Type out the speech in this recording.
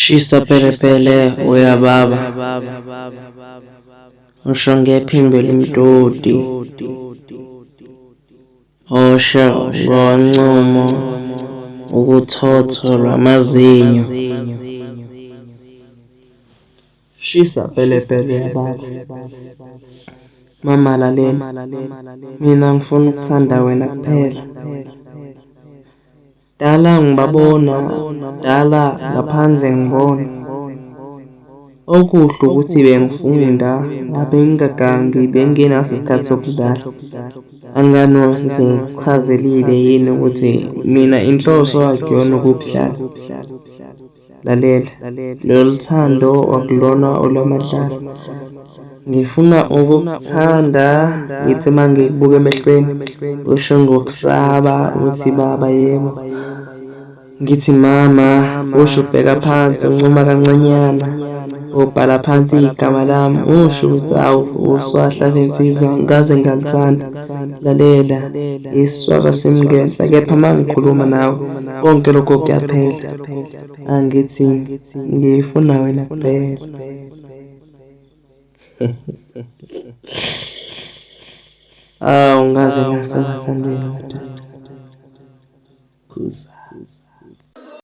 Shisa pelepele uyababa, usho ngephimbo elimtoti, osho ngoncumo ukuthotho lwamazinyo. Shisa pelepele uyababa. Mama lalela, mina ngifuna ukuthanda wena kuphela. Dala ngibabona, dala ngaphandle ngibona. Okuhle ukuthi bengifunda, bengingagangi, bengingenaso isikhathi sokudlala. Angani noma sengikuchazelile yini ukuthi mina inhloso akuyona ukukudlala. Lalela, lolu thando akulona olwamadlala. Ngifuna ukukuthanda, ngithi uma ngikubuka emehlweni, usho ngokusaba uthi baba yebo. Ngithi mama, usho ubheka phansi uncuma kancanyana, ubhala phansi igama lami, usho ukuthi awu uswahla lensizwa ngaze ngalithanda. Lalela, isiswaba simngenhla kepha uma ngikhuluma nawe konke lokho kuyaphela. Angithi ngifuna wena kuphela. Awu ngaze ngasengathandweni madoda.